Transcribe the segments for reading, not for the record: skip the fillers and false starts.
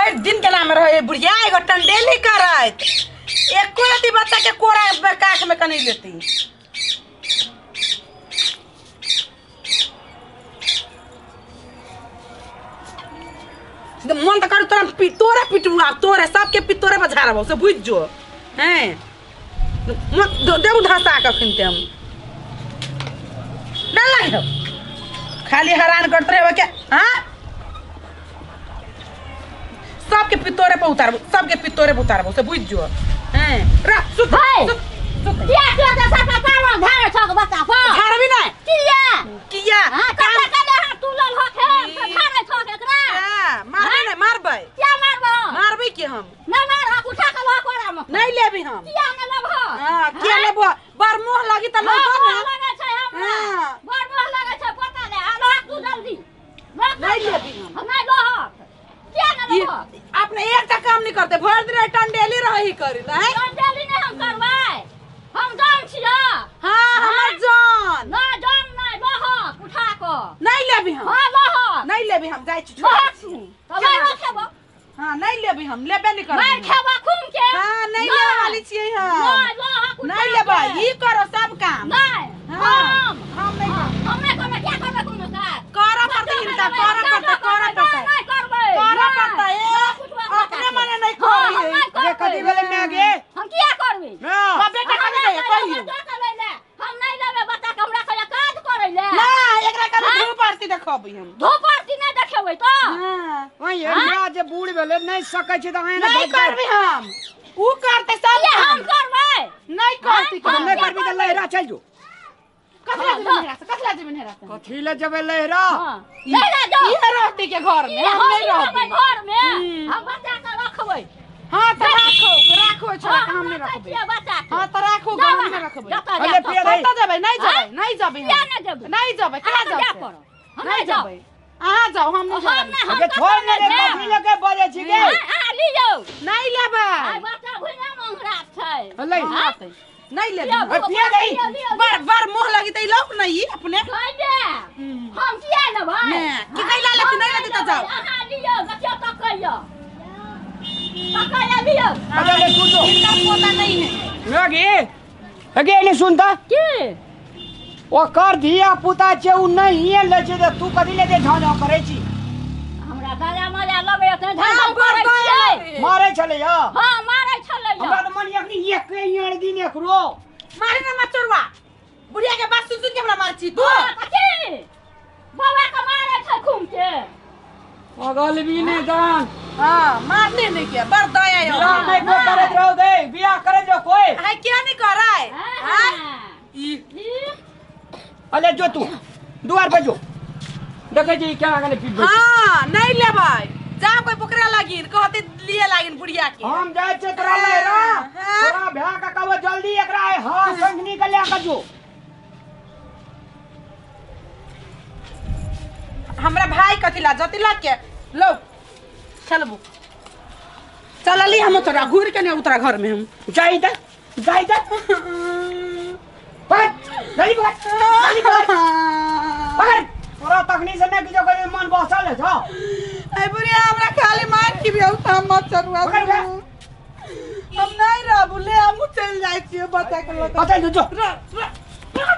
भरि दिन के नाम रहे बुढ़िया एगो टंडेली करत एको रति बच्चा के कोरा में काख में कनी लेती। मन तऽ करू तोरा तोरे पिटू आब तोरे सबके पिट तोरे पर झाड़बौ से बुझि जो। हैं देबू धसा कऽ अखन हम डर लागे खाली हैरान करते रहे क्या। हाँ सबके पितोरे पर उतारबो सबके पितोरे पर उतारबो से बुझि जो। हैं रा सुत सुत सुत किया किया के साथ कावा झाड़ छक बच्चा पर झाड़बी नहीं किया किया हां कता कले हां तू लल हक है झाड़े छक एकरा। हां मारबी नहीं मारबै किया मारबो मारबै के हम ना मार हक उठा के लह कोरा में नहीं लेबी हम किया न लेबो। हां किया लेबो बड़ मोह लागी त हां लबो मोह ना। लगे छै हमरा हां बड़ मोह लगे छै पता ले आ लह तू जल्दी नहीं लेबी हम हम नहीं लहक किया न ई लेबो अपने एकटा काम नहीं करते भर दिन टंडेली रही करी ना। जल्दी नहीं हम करबै हम जान छियै। हां हमर जान ना जान नहीं लहक उठा के नहीं लेबी हम। हां लहक नहीं लेबी हम जाइ छी लहक तब मार खेबो। हां नहीं लेबी हम लेबे नहीं करबै मार खेबो खून के। हां नहीं लेबे वाली छियै हम नहीं लहक नहीं लेबै ई करो सब काम नहीं हां हम नहीं हम नहीं करबै क्या करबै कोनो काज करऽ पड़तै हिनका करऽ पड़तै करऽ पड़तै नहीं करबै करऽ पड़तै अपने मने नहीं करी अरे कथी भेलै माय गे हम किया करबै माय बा बेटा कथी दैया कहियो हम नहीं लेबै बच्चा के हमरा कहैया काज करै ले ना एकरा कभी धूप आरती देखबै हम धूप आरती नहीं देखेबै तो। हां ओए माय जे बूढ़ भेलै नहीं सकै छै तऽ अहाँ नहीं करबै हम ऊ करतै सब ये हम करबै नहीं करती हम नहीं करबी तऽ लहरा चल जो। कथला जेबै नेहरा से कथला जेबै नेहरा से कथी ले जेबै लहरा। हां लहरा जो इहे रहती के घर में हम नहीं रहबै रहबै घर में हम बच्चा के रखबै। हां तऽ राखो राखो छोड़ा हम नहीं रखबै। बच्चा के हां तऽ राखो हम नहीं रखबै। अरे पिया दे कतऽ जेबै नहीं जेबै नहीं जेबै किया नहीं जेबै नहीं जेबै कहाँ जेबै हम नहीं जेबै अहाँ जाओ हम नहीं जेबै। अगे छोड़ ने रे कथी ले के बजै छी गे अहाँ लियौ नहीं लेबै आइ बच्चा भुइयाँ मंगरा छै ले नहीं लेबै अरे पिया दे बड़ बड़ मोह लगी त लौक नहीं अपने कहि दे हम किया लेबै ने की कैला लेती नहीं लेती त जाओ अहाँ लियौ देखियौ तकैयौ तकैयौ लियौ अरे ले तू जो इनका पोता नहीं है माय गे अगे नहीं सुनता की ओकर धिया पुता छै उ नहीं लै छै तऽ तू कथी ले जे झाँ झाँ करै छी। हमरा दया मजा लगैया तैं झाँ झाँ करै छियै। मारै छलै या हां मारै छलै हमरा तऽ मन अखनी एक यार दिन एकरो मारे ना मचोरवा बुढ़िया के बात सुन सुन के हमरा मार छी तू। की बाबा के मारै छै खून के पागल भी ने जान। हां मारने नहीं किया बड़ दया है। बियाह नहीं कोई करैत रहो गे बियाह करैत रहो कोई हाय क्या नहीं करै हां ई अरे जो तू दुआर पर जो देखै छी केना कने पीबै। हां नहीं लेबै जा कोई पकड़ा लागिन कहते लिए लागिन बुढ़िया के हम जाइ छै तोरा लहरा तोरा भै के कहबो जल्दी एकरा हां संगनी के ले के जो। हमरा भाई कथी ला जति ला के लो चलबू चलली हम तोरा घूर के नहीं उतरा घर में हम जाइ त जाइ त पकड़ जल्दी पकड़ जल्दी पकड़ पकड़ तोरा तखनी से नहीं किछो करे मन बसल है छ। ए बुढ़िया हमरा खाली मार की भी हम मत चरुआ पकड़ बे। हम नहीं रहबू ले हम चल जाइ छियै बच्चा के लऽ चल जो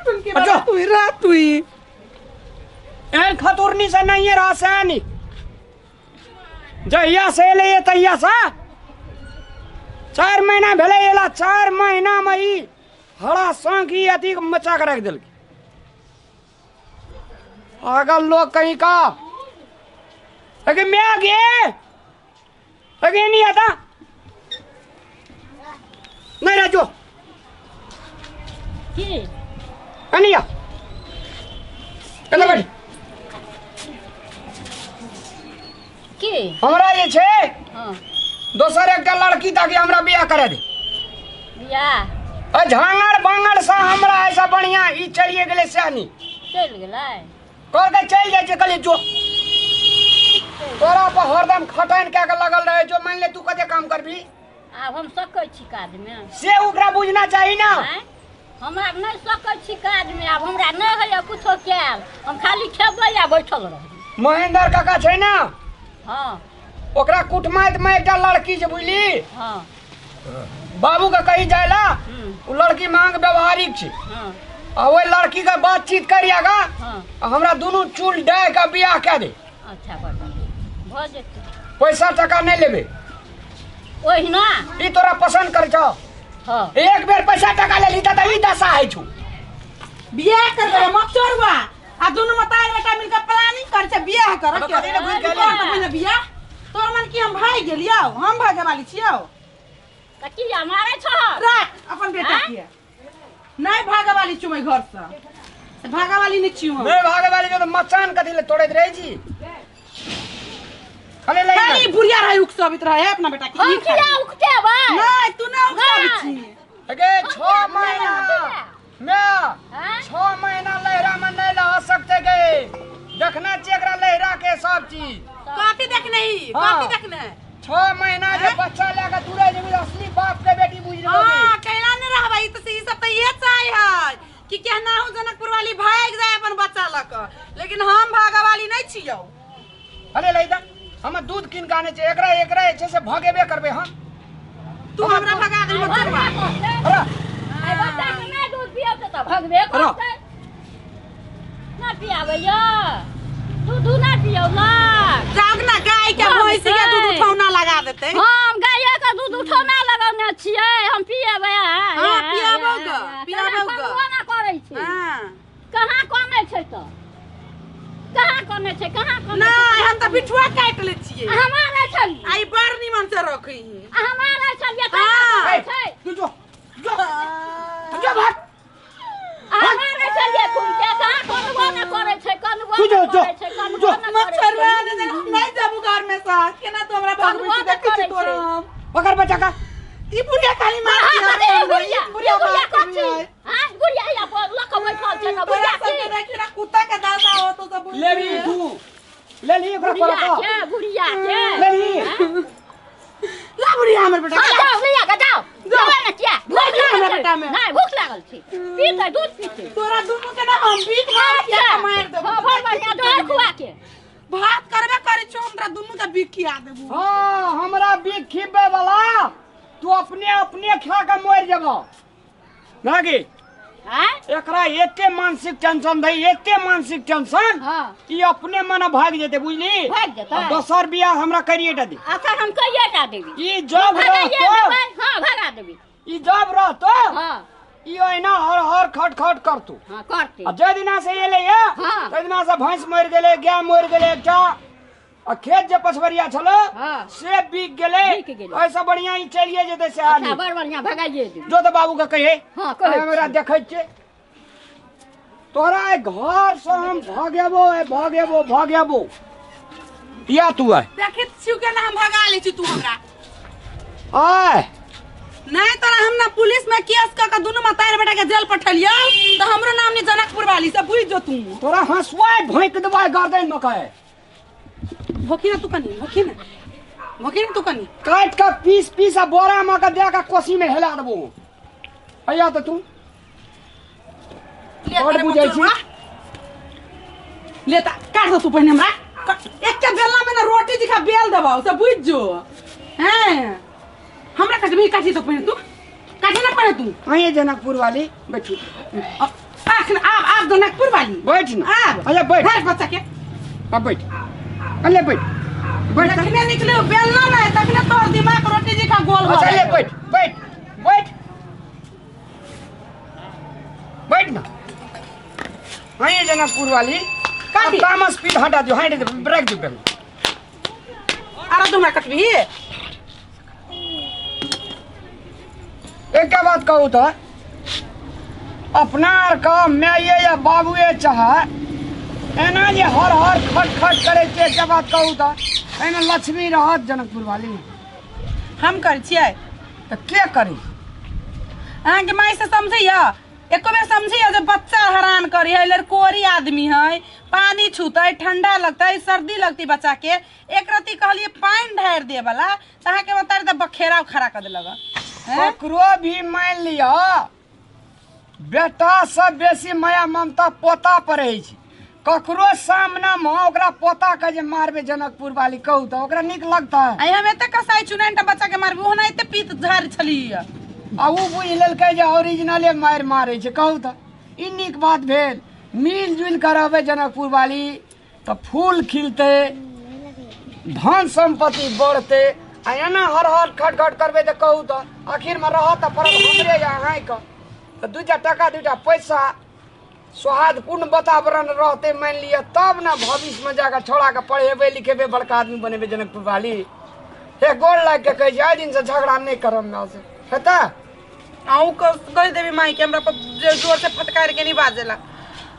तुम के तू रह तू एहन खतुरनी से नहीं रह सैनी जहिया से एलै तहिया से 4 महीना भेलै एला 4 महीना में ई हरा शौक ई अथी मचा के राखि देलकै। पागल लोग कहीं का अगे मैं गे अगे नहीं आता नहीं राजू की नहीं आ चलो बैठ की हमरा जे छै हां दोसर एकटा लड़की ताकि हमरा बियाह करा दे बियाह अ झांगड़ बांगड़ से हमरा ऐसा बढ़िया ई चलिए गेलै सैनी चलि गेलै कर के चलि जाइ छै कहलियै जो तोरा पर हरदम खटैन कए के लगल रहे जो मान ले तू कते काम करबी आब हम सकै छी काजमे से ओकरा बुझना चाही ना। हम आब नहीं सकै छी काजमे आब हमरा नहीं होइया कुछो कयल हम खाली खेबै आ बैठल रहबै। महेंद्र काका छै ना हां ओकरा कुटमाइत में एकटा लड़की छै बुझली। हाँ। बाबू के कही जायला उ लड़की मांग व्यवहारिक छै। हाँ। आ ओहि लड़की के बातचीत करियागा। हाँ। आ हमरा दुनू चूल डाय के बियाह कए दे। अच्छा बड़ भऽ जेतै। पैसा टका नहि लेबे। ओहिना ई तोरा पसंद कर छौ? हाँ। एक बेर पैसा टका लेली त ई दशा होइ छौ। बियाह करबै मचोरवा आ दुनू मतार बेटा मिलके प्लानिंग कर छै बियाह कर अबे के। कथी लए घुरि के तोर तऽ पहिने बियाह तोर मन की हम भागि गेलियौ, हम भागे वाली छियौ। तऽ किया मारै छह? राख अपन बेटा आँय? के। नहीं भागे वाली छियौ ओहि घर से, भागे वाली नहीं छियौ हम। नहि भागे वाली छौ तऽ मचान कथी लए तोड़ैत रहै छी? खाली लए खाली बुढ़िया रहे उकसाबैत रहे अपना बेटा के। हम ई खाली। किया उकतेबै? नहीं तू नहीं उकसाबै छी। गे 6 महीना मैं आँय? 6 महीना लहरा में नहीं रह सकते गे। देखना चाहिए एकरा लहरा के सब चीज। कथी देखने ही? हाँ। कथी देखने? 6 महीना जे बच्चा लेके दूरे जेबी असली बाप के बेटी बुझ लेबी। हाँ, कैला नहीं रहबै ई तऽ ई सब तऽ इहे चाहे है कि केहना हो जनकपुर वाली भागि जाय अपन बच्चा लऽ कऽ, लेकिन हम भागऽ वाली नहीं छियौ। अरे लैदा हम दूध कीन के आनै छियै, एकरा एकरा जे छै से भगेबे करबै हम। तू हमरा भगा देबी बच्चवा। अरे आइ बच्चा के नहि दूध पियौतै तऽ भगबे करतै। नहि पियाबैया दूध नहि पियौलक। जाओ ना गाय के हम भैंस के दूध छै। उठौना लगा देतै। हम गाये के दूध उठौना लगौने छियै, हम पियेबै। हाँ, पियाबौ ग, पियाबौ ग। कनबो ना करै छै। हाँ। कहाँ कनै छै तऽ? कहाँ कनै छै? कहाँ कनै छै? नहीं हम तऽ बिठुआ काटि लै छियै। हम आनै छलियै। आ ई बड़ निमन से रखै ही। हम आनै छलियै, हाँ। कहाँ कनै छै? तू जो जो जो भाग। हम आनै छलियै खूब के, कहाँ कनबो ना करै छै, कनबो तू जो, ना जो, करै छै, कनबो जो। ना करै छै। मच्छरवा ने जे हम नहीं जाबू घर में सा, केना तू हमरा भगबै कनबो छी, ना देखै छी करै तोरा छै। हम। पकड़ बच्चा का। ई बुढ़िया खाली मार हाँ, दिया कथी है, ई बुढ़िया? बुढ़िया ई बुढ़िया मार कथी? दिया है। हाँ, बुढ़िया या पर लऽ कऽ बैठल छै ने, तोरा बुढ़िया सबके की? देखी ना कुत्ता के दासा हो तो सब बुझ लेबी लिए। तू ले ली ओकरा बुढ़िया पर के, बुढ़िया के। ले ली। ला बुढ़िया हमर बेटा हाँ, के, ला। जाओ, लिया के जाओ। जाओ ने किया? भूख लिया लागल हमरा छै। बेटा में। नहि, भूख लागल छै। पीतै, दूध पीतै। तोरा दुनू के ना हम भीख मार के अच्छा। मार देबो। हाँ, बड़ बढ़िआँ, डर खुआ के। भात करबे करै छौ, हमरा दुनू के भीख खिया देबो। हाँ, हमरा भीख खिबे वाला तू अपने अपने खा के मरि जेबो। नागी आँय? एकरा एते मानसिक टेंशन दै, एते मानसिक टेंशन। हाँ। ई अपने मने भागि जेतै बुझली। भागि जेतै। आ दोसर बियाह हमरा करिए टा दे। अच्छा हम करिए टा देबी। ई जब भगाइए रहतो, देबै, हाँ, भगा देबी। ई जब रहतो, हाँ। ई ओहिना हर हर खट खट करतौ। हाँ, करतै। आ जे दिना से एलै या, हाँ। तै दिना से भैंस मरि गेलै, गाय मरि गेलै एकटा, आ खेत जे पछबरिया छलो, हाँ। से बिक गेलै। बिक गेलै। ओहिसँ बढ़िआँ ई चलिए जेतै से अच्छा, आदमी। बड़ बढ़िआँ, भगाइए देबी। जो तऽ बाबू के कहिए। हाँ, कहै हमरा छी। देखै छियै। तोरा एहि घर से हम भगेबो, आइ भगेबो, भगेबो। या तू आइ। देखैत छियौ केना हम भगा लै छी तू हमरा। आइ। नहीं तोरा हम ना पुलिस में केस कऽ के दुनू मतार बेटा के जेल पठेलियौ तऽ हमरो नाम नहीं जनकपुर वाली से बुझि जो तू। तोरा हंसुआ भोंकि देबै गर्दन में कहे। भोकी ना तू कनी, भोकी ना, भोकी ना तू कनी। काटि कऽ पीस पीस आ बोरा में के दे के कोसी में हेला देबो। अइया तऽ तू। ले बड़ तोरे बुझै छी। मचोरवा। ले तऽ काट दे तू पहिने हमरा। एकटा बेलना में ना रोटी जिखा बेल देबौ से बुझि जो। हैं हमरा कटबी काटी तो पहिने तू। काटी ना पड़े तू। अहीं जनकपुर वाली बैठू। आख आब आब जनकपुर वाली। बैठ ना। आब। अच्छा बैठ। बैठ बच्चा के। अब बैठ। अले बैठ। बैठ। जखने निकले बेलना नहीं तखने तोर दिमाग रोटी जिखा गोल हो अच्छा ले जाए। बैठ बैठ बैठ बैठ ना। अहीं जनकपुर वाली। काटी। अब तामस पीठ हटा दियो, हटा दियो, ब्रेक दियो पहले। अरे तुम कटबी। एक बात कहू तो अपना आर का माये या बाबुए चाहे एना जे हर हर खट खट करे छै, एक बात कहू तो एहिमे लक्ष्मी रहत जनकपुर वाली। हम करै छियै तऽ के करी? अहाँके माय से समझैया? एको बेर समझैया जे बच्चा हैरान करी है, लड़कोरी आदमी है, पानी छूतै, ठंडा लगतै, सर्दी लगतै बच्चा के। एक रत्ती कहलियै पानि ढारि दे वाला तऽ अहाँके बतारी तऽ बखेरा खड़ा कऽ देलक। हैं? ककरो भी मान लिअ बेटा से बेसी माया ममता पोता पर रहै छै। ककरो सामना में ओकरा पोता के जे मारबे जनकपुर वाली कहू तऽ ओकरा नीक लगतै? आई हम एते कसाई चुनाइन टा बच्चा के मारबी, ओना एते पीत झाड़ छली। आ उ बुझि लेलकै जे ओरिजिनले मारि मारै छै। कहू तऽ ई नीक बात भेल? मिल जुलि कऽ रहबै जनकपुर वाली तऽ फूल खिलतै, धन सम्पत्ति बढ़तै। आ एना हर हर खट खट करबै तऽ कहू तऽ आखिरमे रहत तऽ पड़त हमरे या अहाँके। तऽ 2टा टाका 2टा पैसा सौहार्दपूर्ण वातावरण रहतै मानि लिअ, तब ने भविष्यमे जाकऽ छौड़ाके पढ़ेबै लिखेबै, बड़का आदमी बनेबै। जनकपुर वाली हे, गोर लागि कऽ कहै छी, आइ दिनसँ झगड़ा नहि करब मायसँ, हेतै? अहूँ कहि देबै माई के हमरा पर जे जोर से फटकार के नहीं बाजेला।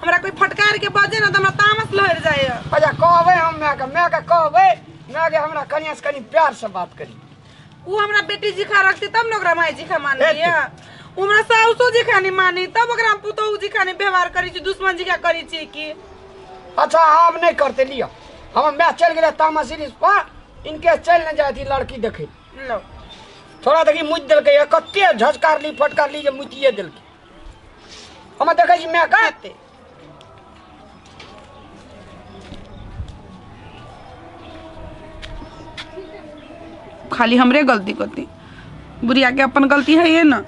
हमरा कोई फटकार के बाजे ना तऽ हमरा तामस लहर जाए। अच्छा कहबै हम मायके, मायके कहबै, मायके हमरा कनियासँ कनि प्यारसँ बात करी। उ हमरा बेटी जी खा रखती तब न ओकरा माई जी खा मानली। उ हमरा साउसो जी खा नहीं मानी तब ओकरा हम पुतोहु जी खा नहीं व्यवहार करी छी, दुश्मन जी खा करी छी की। अच्छा आब नहीं करते, लिअ हमर माय चलि गेलै तामस पर, इनके चलि नहि जाय लड़की देखै। लो थोड़ा देखी मुति देलकै, कते झझकारली फटकारली जे मुतिए देलकै। हम देखै छी माय का हेतै। खाली हमरे गलती करती, बुढ़िया के अपन गलती है ये ना।